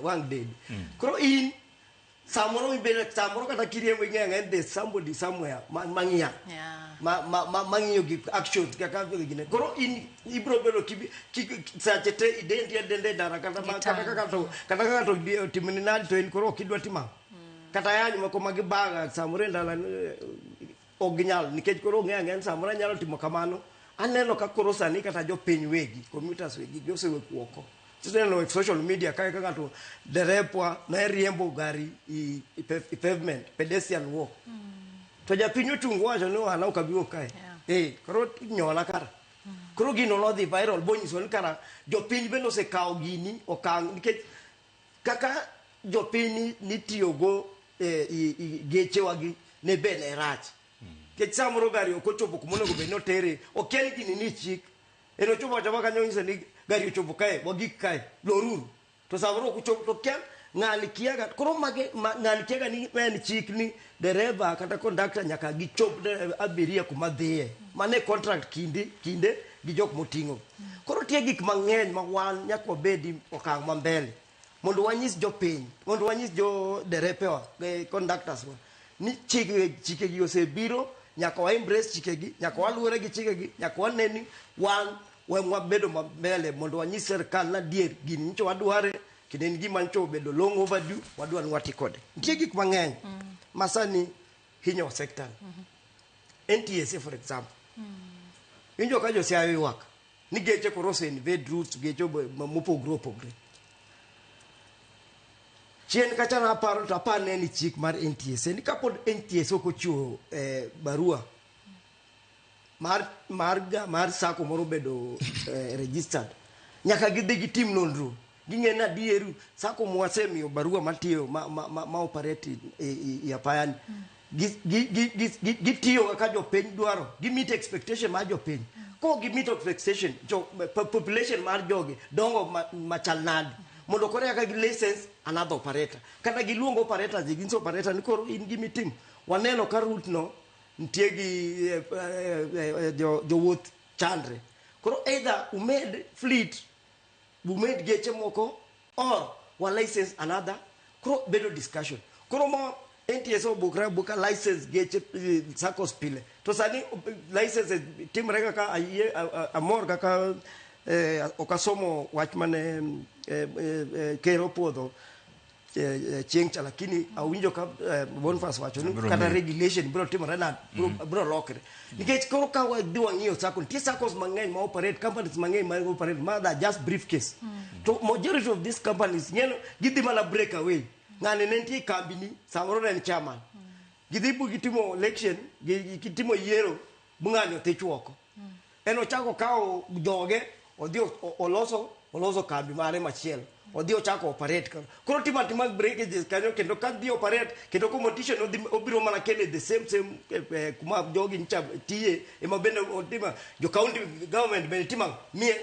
wang dede. Koro in samoro ibedo samoro kata kiriembo ing'eyo ang'eya ni there's somebody somewhere mang'iya ma mang'iyo gik actions kaka gine. Koro in ibiro bedo sache te idendi adenda e ndara kata kata kaka to kata kaka to otimoni nadi to in koro ok idwa timo ang'o. Kata yany moko ma gibaga samoro e ndara ok ginyal nikech koro ong'eyo ang'eya ni samoro anyalo timo kamano. Aneno ka koro sani kata jopiny wegi, commuters wegi gi osewuok oko. Tiseneno e social media kae ka ng'ato derepwa ne riembo gari i pavement, pedestrian walk. To japiny ochung' owacho ni ohala ok abi wuok kae. Eh, koro nyola kara. Koro gino nodhi viral bonyiso ni kara jopiny bende osekawo gini okang' nikech kaka jopiny nitiyogo e, i gechewagi ne be ne rach. Nikech samoro gari ok ochopo kuma onego bed ni otere, okia ni gini ni chik. En ochopo achopa kanyo onyiso ni gari ochopo kae, wagik kae, loruru. To samoro ok ochopo to kia ng'ani kiaga koro mage ma, ng'ani kiaga ni en chik ni dereva kata kondakta nyaka gichop abiria kuma dhiye. Mano e contract kinde kinde gi jok moting'o. Koro nitie gik mang'eny ma wan nyaka wabedi okang' ma mbele mondo wanyis jopiny, mondo wanyis jo derepewa, conductors wa ni chike chikegi osebiro, nyaka wa embrace chikegi, nyaka waluwre gi chikegi, nyaka wane ni wan wabedo mambele mondo wanyis sirkal ni adier gini nyicho wadware kendo en gima nyicho obedo long overdue, wadwa ni wati kode. Nitie gik mang'eny ma sani hinyo sector ni. NTSA for example. Winjo ka jo Siaya ywak ni geche koro ose invade routes, geche mopogre opogre. Chien kacha naparo to apar ne ni chik mar NTSA ni kapod NTSA ok ochiwo barua mar sacco moro bedo registered, nyaka gidhi gitim nonro ging'e ni adier sacco mwasemiyo barua matiyo ma operate i apaya ni gitiyo kaka jopiny dwaro, gi meet expectation mar jopiny. Kok gi meet expectation, jo population mar jogi dongo machal nade mondo koro eka gi license another operator kata giluong operators ginyiso operator ni koro in gimitim waneno ka route no nitie gi jowuoth chandre koro either umed fleet, umed geche moko or wa license another. Koro bedo discussion koro mo NTSA obukre abuka license geche SACCOs pile to sani license timre kaka ayie amor kaka ok asomo wach mane ker opuodho chieng' cha, lakini awinjo ka Boniface wacho ni Biro kata miyo. Regulation biro timore na biro lokre nikech koro ka wadhi wang'iyo sacco, nitie SACCOs mang'eny ma operate, companies mang'eny ma operate ma they are just briefcase to majority of these companies ng'eno gidhi mana break away. Ng'ani ne nitie e kambi ni samoro ne en chairman, gidhi bu gitimo election, gitimo yiero bu ng'ani othich oko, en ochako kawo joge odhi oloso kambi mare machielo, odhi ochako operate koro timo atima breakages kanyo kendo ka dhi operate kendo competition odhi obiro mana kele the same same kuma jogi ncha tiye ema bende otimo jo county government bende timo miye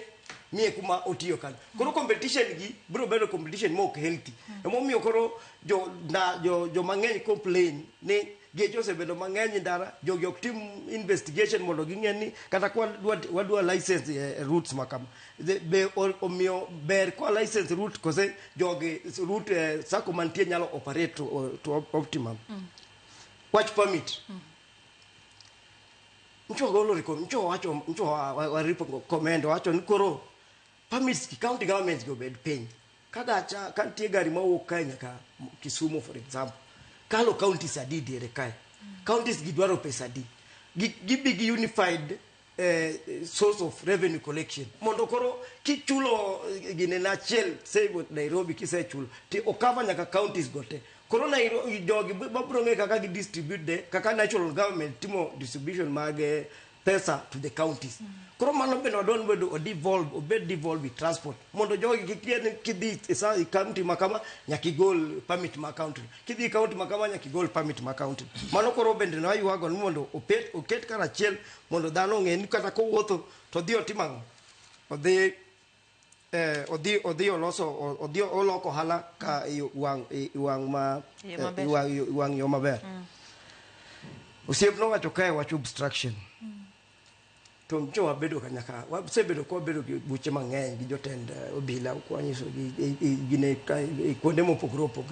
miye kuma otiyo kanyo. Koro competition gi biro bedo competition ma ok healthy. Emomiyo koro jo na jo mang'eny complain ni geche osebedo mang'eny e ndara, jogi ok tim investigation mondo ging'e ni kata kwa wadwa license routes ma kama. Be omiyo ber kwa license route kose jogi route sacco mantie nyalo operate to optimum. Wach permit. Ncho golo ncho wacho ncho wa recommend wacho ni koro permits ki county governments go bed piny. Ka gacha ka nitie gari mawuok kae nyaka Kisumu for example, kalo counties adi diere kae? Counties gi dwaro pesa adi? Gibi gi unified source of revenue collection mondo koro kichulo gine na achiel, say Nairobi, kisechulo ti okava nyaka counties go te. Koro Nairobi jogi mabiro ng'e kaka gi distribute de kaka national government timo distribution mag pesa to the counties. Koro mano bende wadwa ni bedo devolve, obed devolve with transport mondo jogi kik yie ni kidhi e county ma kama nyaka igol permit ma county, kidhi e county ma kama nyaka igol permit ma county. Mano koro bende ne waywago ni mondo oket kar achiel mondo dhano ong'e ni kata kowuotho to odhi otim ang'o, odhi odhi oloso odhi oloko ohala ka e wang' e wang' ma Yo maber. E wang' yo maber. Osiep nowacho kae wach obstruction. To ncho wabedo kanyaka, wasebedo ka wabedo gi buche mang'eny gi jotend obila, kwanyiso gi gine kuonde mopogore opogore.